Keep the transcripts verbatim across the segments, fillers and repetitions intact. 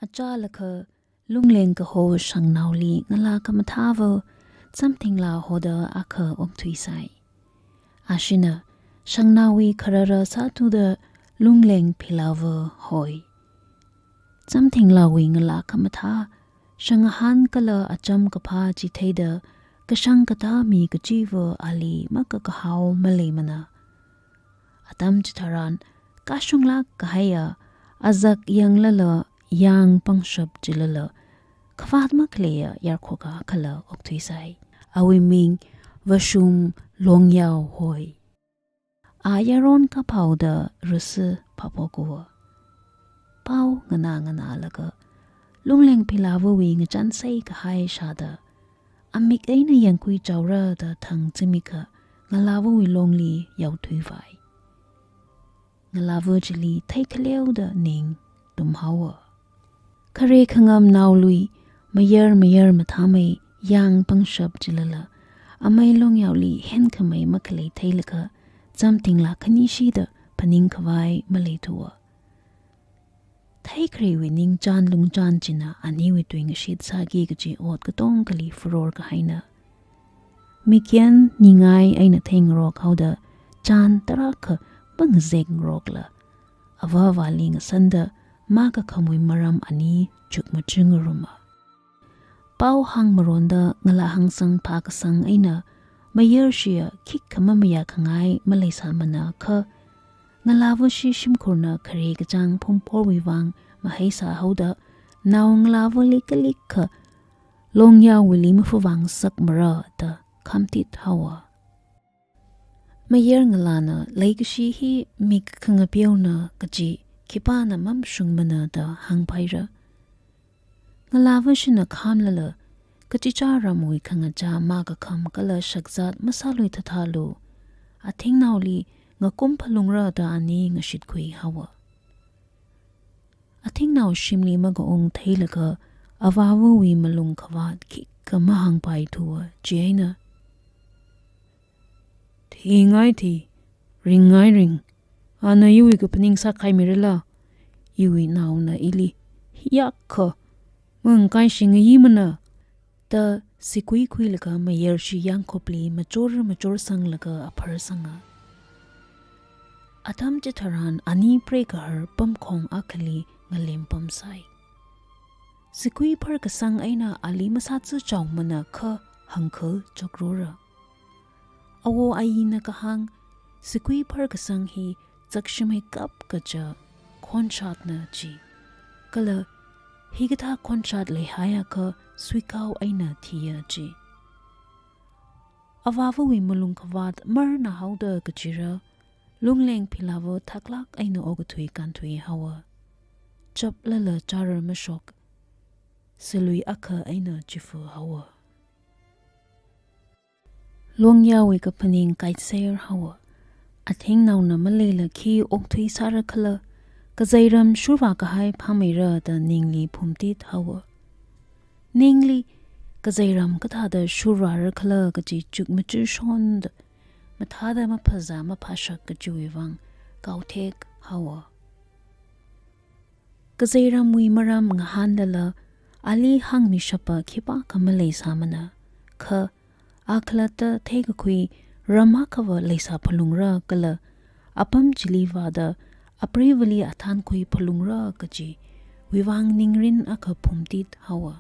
Achālakha, lungleng kaho shangnaoli ngalā khamathāva Chamthingla hoda akha okthuisai. Ashina, shangnaowui kharara sāthuda lungleng philava hoi. Chamthinglawui ngalā khamathā, shangahān kala acham kaphā chi theida, kashang katā mi kachiva ali makakahao maleimana. Atam chitharan, kashunglāk kahaiya, azak yanglala yang pangshap chilala, khavāt makhaleiya yarkhok akhala okthuisai. Awui ming Vashum Longyao hoi. A yaron kaphao da rusi phaphokuwa. Pao nganā nganālaga, lungleng philavawui ngachān sai kahai shāda, amik eina yangkhui chaora da thang zimikha, ngalāvawui longli yaothuivai. Ngalāva chili theikhaleo da ning tumhaowa. Khare khangam naolui, mayar mayar mathāmei yang pangshap chilala, amei Longyaoli henkhamei makhalei theilaga, Chamthingla khanishida phaning khavai maleithuwa. Theikhareiwui ningchān lungchān china aniwui tuingashit sāki kaji ot katongkhali furor kahaina. Mikyan ningai eina theingarok haoda chān tarākha mangazek ngarokla, ava avāli ngasanda makakhamwui maram ani chukmajing ngaruma. Pao hāngmaronda ngalā hāngsang phākasang eina, mayarshiya khikha mamayā khangai maleisāmana kha, ngalāvashi shimkhurna khare kachāng phumphorwui vang maheisā haoda, nao ngalāvali kalikha Longyaowuili mafuvang sakmara da khamtit haowa. Mayar ngalāna leikashi hi mik khangapeona kaji khipāna mamashungmana da hāngpaira. Ngalāvashina khamlala, kachichā ramwui khangachā makakham kala shakzat masālui thathālu, athingnaoli ngakum phalungra da ani ngashitkhui haowa. Athingnao shimli makaung theilaga, avāvawui malung khavāt khikha mahāngpaithuwa chieina, "Thingai thi, ringngai ring, ana iwui kaphaning sākhaimirala, iwui naona ili hiyākha mangkai shingayimana," da sikuikhuilaga mayarshi yangkhupli machor machorsanglaga apharsanga. Atam chitharan ani preigahar pamkhong akhali ngalem pamsai. Sikuiphar kasang eina ali masātsi chaomana kha hangkha chakrora. Awo ayina kahāng, sikuiphar kasang hi zakshimei kap kaja khonshatna ji. Kala hikathā khonshat leihaiakha suikao eina thiya ji. Avāvawui malung khavāt marna haoda kachira, lungleng philava thaklāk eina okathui kānthui haowa. Chaplala chārar mashok, silui akha eina chifu haowa. Longyaowui kaphaning kaitser haowa. Athingnaona maleila khi okthui sāra khala, kazeiram shurvā kahai phāmeira da ningli phumtit haowa. Ningli kazeiram kathāda shurvāra khala kaji chukmajishonda, mathāda maphazā maphashak kajiwui vang kaothek haowa. Kazeiramwui maram ngahānlala, ali hāngmishapa khipākha maleisāmana, kha akhalatta theikakhui ram akhava leisā phalungra kala, apam chili vāda apreivali athānkhui phalungra kajiwui vang ningrin akha phumtit haowa.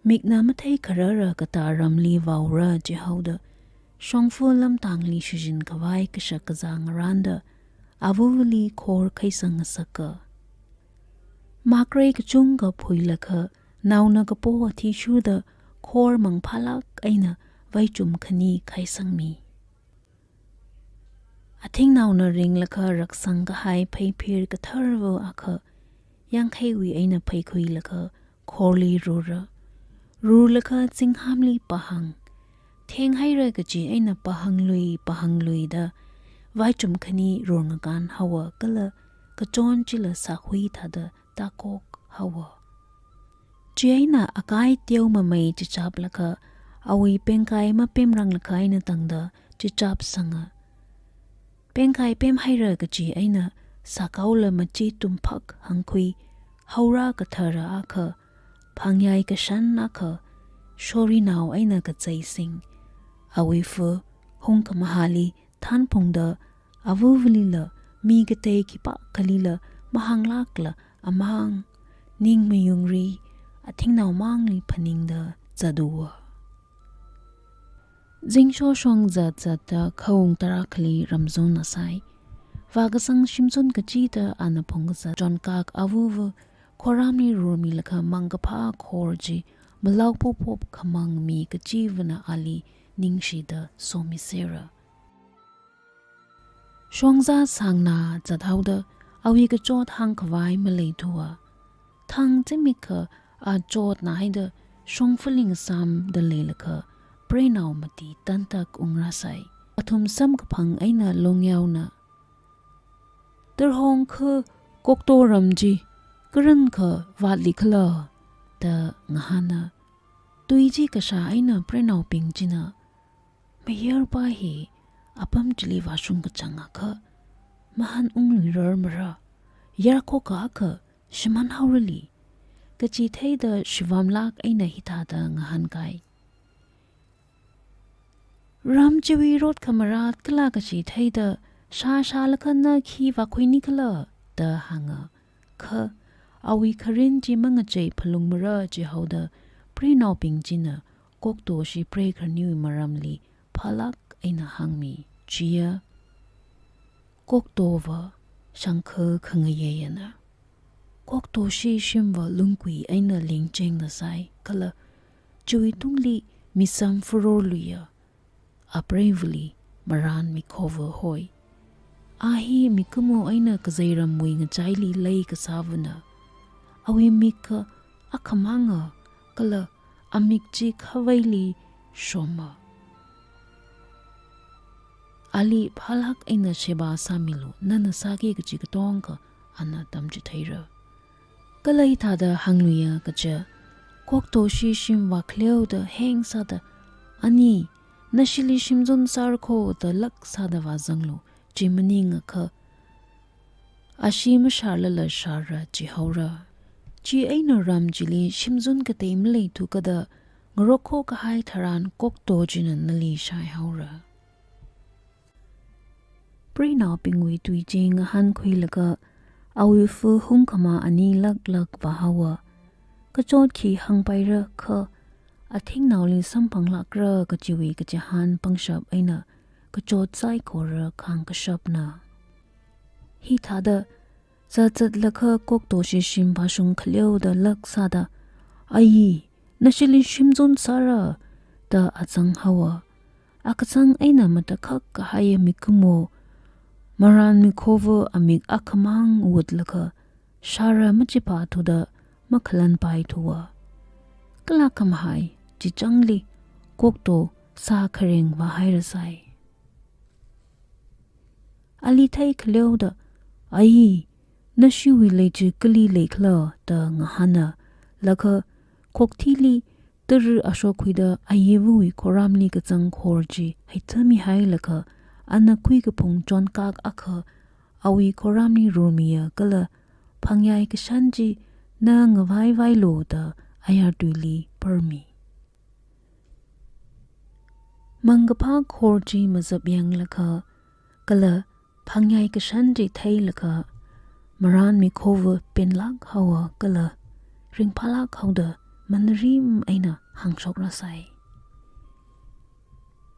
Mikna matheikharara katā ramli vaora jihaoda, shongfa lamtangli shijin khavai kashak kazā ngaranda, avavali khor khaisang ngasaka. Makrei kachungkha phuilaga, naona kapo athishurda khor mangphālāk eina vaichum khani khaisangmi. Athingnaona ringlaga raksang kahai pheiphir katharva akha, yangkheiwui eina pheikhuilaga khorli rura. Rulaga zinghāmli pahāng. Thenghaira kaji eina pahānglui pahāngluida, vaichum khani rurngakan haowa kala, kachon chila sākhui thāda tākok haowa. Chieina akai teomamei chichaplaga, awui pengkai mapemranglakha eina tangda chichapsanga. Pengkai pemhaira kaji eina sākaola machi tumphak hāngkhui, haora kathara akha, phangyai kashan akha, shorinao eina kacheising, awui fu hungkhamahāli thanphungda, avuvulila mi katei khipākhalila mahānglākla amang, ning mayungri, athingnao mangli phaningda zathaowa. Zingsho shong zatzatda khaung tarakhali ramzon ngasai. Vākasang shimzun kachida ana phungkazat chonkak avuvu khoramli rurmilaga mangkaphā khor chi malao poppop khamang mi kachivana ali ningshida somisera. Shongza sangna zathaoda awui kachot hāngkhavai maleithuwa. Thang zimikha a chotna haida shongfaling samda leilakha preinao mati tantak ungrāsai. Athum samkaphang eina longyaona, "Tarhong kha Kokto ram chi karankha vātli khala?" da ngahāna. Tui chi kashā eina preinaobing china, "Mayarpa hi apam chili vāshung kachangakha mahān ungluirarmara, yarkhoka akha shimānhaorali," kachi theida shivamlāk eina hithāda ngahānkai. "Ram chiwui rot khamarāt kala kachi theida shāshālaga na khi vākhuini khala?" da hānga. Kha awui kharin chi mangachei phalungmara chihaoda preinaobing china Kokto shi preikharniwui maramli phālāk eina hāngmi. Chiya Koktova shangkha khangayeiyana. Kokto shi shimva lungkui eina lingcheng ngasai kala chiwui tungli misam furorluiya apreivali maran mikhova hoi. A hi mikumo eina kazeiramwui ngachaili leikasāvana. Awui mik kha akhamanga kala amik chi khavaili shoma. Ali phālāk eina sheba sāmilu, nana sāki kachi katongkha ana tamchitheira. Kala hithāda hāngluiya kaja, Kokto shi shim vākhaleoda heng sāda, "Ani, nashili shimzun sāra kho," da lāk sāda vāzanglu, chi maningakha ashi masharlala sharra chihaora. Chieina ram chili shimzun katei maleithu kada ngarokho kahai tharan Kokto china nali shaihaora. Preinaobingwui tui chi ngahānkhuilaga awui fu hungkhamā ani lāklāk vāhaowa. Kachot khi hāngpaira kha athingnaoli samphanglākra kachiwui kachihān pangshap eina kachot saikora khāngkashapna. Hithāda zatzatlaga Kokto shi shim vāshung khaleoda lāk sāda, "Ayi, nashili shimzun sāra?" da azanghaowa. Akazang eina matakhak kahaiya mikumo maran mikhova amik akhamang vutlaga sharra machipāthuda makhalanpaithuwa. Kala khamahai chichangli Kokto sā khareng vāhairasai. Ali theikhaleoda, "Ayi, nashiwui leichik kali leikhala?" da ngahāna. Laga khokthili tara ashokhuida ayivawui khoramli kazang khor chi heithāmihailaga ana khuikaphung chonkak akha awui khoramli rurmiya kala phangyai kashan chi na ngavaivailu da ayar tuili parmi. Mangkaphā khor chi mazapyanglaga kala phangyai kashan chi theilaga maran mikhova penlāk haowa kala ringphālāk haoda manarim eina hāngshokrasai.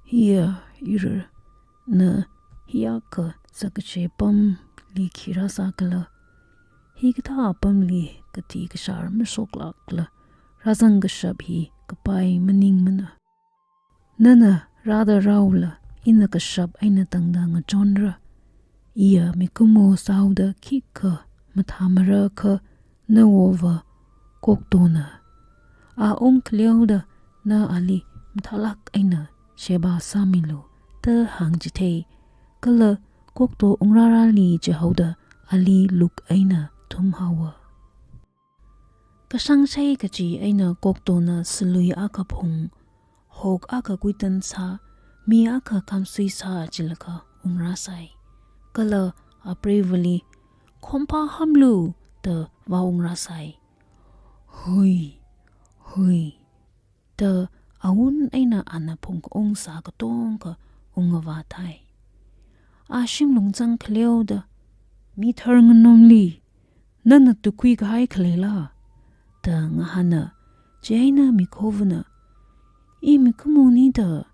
"Hiya, ira, na hiyākha sākache pamli khi rāsākhala? Hikathā pamli kathi kashar mashoklākla rāzangkashap hi kapai maningmana. Nana rāda rāula, ina kashap eina tangda ngachonra. Iya mikumo sāhaoda khikha mathāmara kha nawova Koktona. A ungkhaleoda na ali mathālāk eina sheba sāmilu," da hāngchithei. Kala Kokto ungrārali chihaoda ali luk eina thumhaowa. Kashangshei kachi eina Koktona salui akha phung, hok akha kuitan sā, mi akha khamsui sā chilaga ungrāsai. Kala apreivali, "Khompha hamlu," da vāungrāsai. "Hui, hui," da awun eina ana phungkaung sā katongkha ungngavāthai. A shimlung zangkhaleoda, "Mithar Nganomli, nana tukhui kahai khaleila?" da ngahāna. Chieina mikhowuna, "I mikumona da,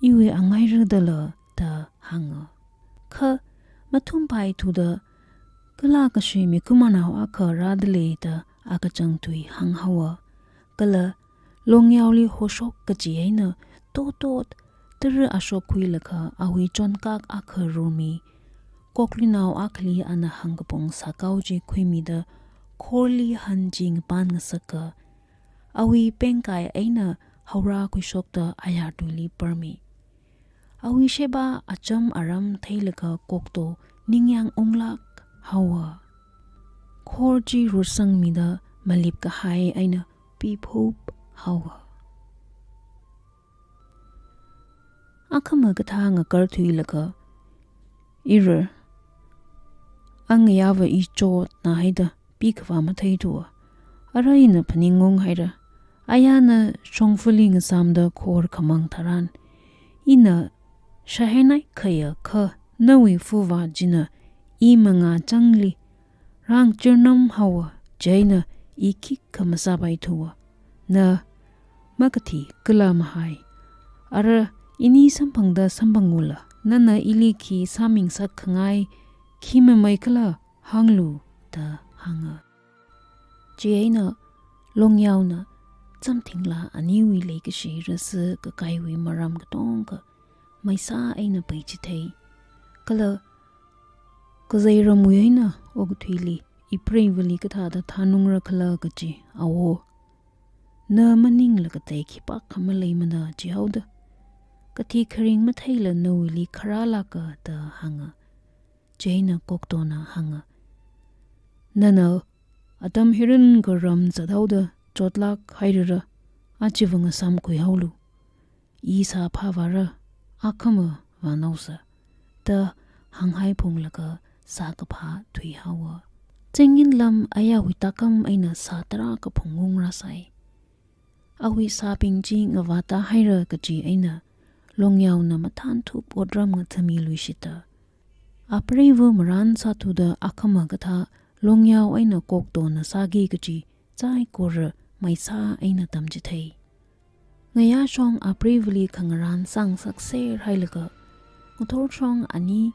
iwui angaira dala," da hānga. Kha mathumpai thuda, kala kashi mikumanao akha rādalei da akachang tui hānghaowa. Kala Longyaoli hoshok kachi eina totot tara ashokkhuilaga awui chonkak akha rumi. Kokluinao akhali ana hāngkapong sākao chi khuimida, khorli han chi ngapān ngasaka. Awui pengkai eina haora khuishokta ayar tuili parmi. Awui sheba acham aram theilaga Kokto ningyāng unglāk haowa. Khor chi rursangmida malip kahai eina piphup haowa. Akhama kathā ngakarthui laga, "Ira, angayāva i chotna haida pikhavā matheithuwa. Ara ina phaningung haira. Ayāna shongfali ngasāmda khor khamang tharan, ina shahainai khaya kha nawui fuva china i mangā changli rāngchirnam haowa, chieina i khikha masāpaithuwa. Na makathi kala mahai. Ara ini samphangda samphangula, nana ili khi sāmingsak khangai khi mamai kala hānglu," da hānga. Chieina Longyaona chamthingla aniwui leikashi rasa kakaiwui maram katongkha maisā eina peichithei. Kala kazeiramwui eina okathuili ipreivali kathāda thanungra khala kachi awo, na maningla katei khipākha maleimana chihaoda, "Kathi kharing matheila nawuili kharālāka," da hānga. Chieina Koktona hānga, "Nana atam hirin karam zathaoda chotlāk hairara, achiva ngasāmkhui haolu. I sāphāvāra, akhama vānaosa," da hānghaiphunglaga sākaphā thuihaowa. Chingin lam ayāwui tākam eina sā tarākha phungungrāsai. Awui sābing chi ngavāta haira kachi eina Longyaona mathānthup otram ngathamiluishita. Apreiva marān sāthuda akhama kathā Longyao eina Koktona sāki kachi saikora maisā eina tamchithei. Ngayāshong apreivali khangarān sāngasakser hailaga, ngathorshong ani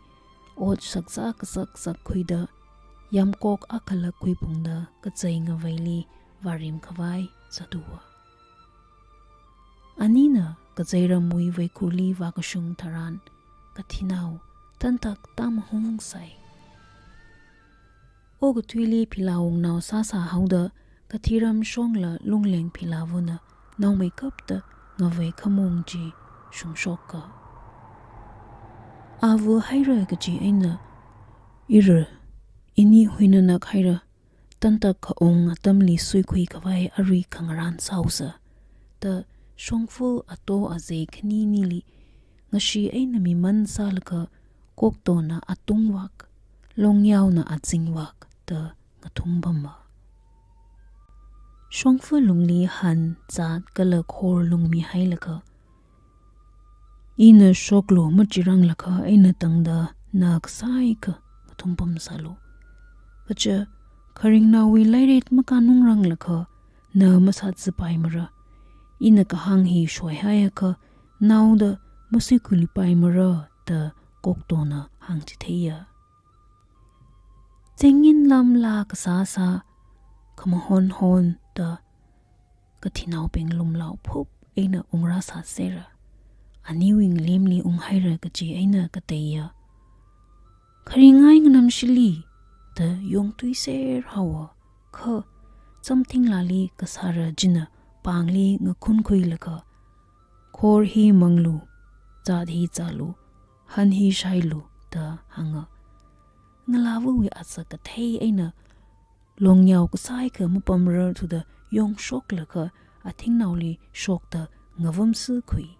ot shakzā kasak sakkhuida, yamkok akhala khuiphungda kazei ngaveili vārim khavai sāthuwa. Anina kazeiramwui veikhurli vākashung tharan, kathinao tantak tamahungsai. Okathuili philā wungnao sāsā haoda, kathiram shongla lungleng philāvana naomeikapta ngavei khamong chi shungshoka. Ava haira kachi eina, "Ira, ini huinanak haira, tantak khaung atamli suikhui khavai arui khangarān sāusa," da shongfa ato azei khaninili ngashi eina miman sālaga, Koktona atungvak, Longyaona azingvak da ngathumpama. Shongfa lungli han zat kala khor lungmi hailaga, "Ina shoklu machiranglakha eina tangda na kasaikha ngathumpamsālu. Kaja kharingnaowui lairet makānungranglakha na masātsapaimara. Ina kahāng hi shoihaiakha naoda masuikhuilipaimara," da Koktona hāngchitheiya. Chingin lamla kasāsā, khamahon honda kathinaobing lumlao phup eina ungrāsāsera. Aniwui ngalemli unghaira kachi eina kateiya, "Kharingai nganamshili," da yongtuiser haowa, kha chamthinglali kasāra china pāngli ngakhunkhuilaga, "Khor hi manglu, zat hi zālu, han hi shailu," da hānga. Ngalāvawui azak kathei eina Longyao kasaikha mapamrarthuda yongshoklaga athingnaoli shokta ngavamsakhui.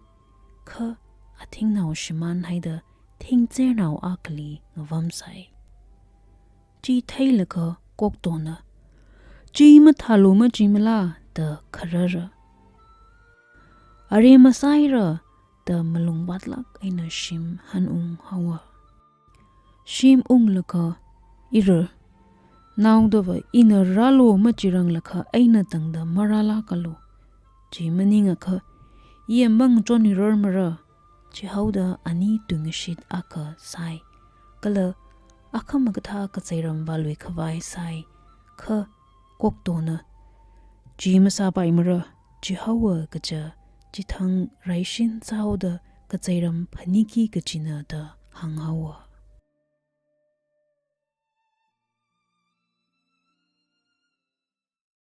Kha athingnao shimān haida thingchernao akhali ngavamsai. Chi theilaga Koktona Chi mathālu majimala da kharara. Are masāira da malung vātlāk eina shim hanung haowa. Shim unglaga ira, naodava ina rālu majiranglakha eina tangda marālākalu. Chi maningakha, i mang chonirarmara. Chihaoda ani tuingashit akha sāi. Kala akhamakathā kazeiram vāluikhavai sāi. Kha koktona, chi masāpaimara, chihaowa kaja, chithang raishin sāhaoda kazeiram phaniki kajina da hānghaowa.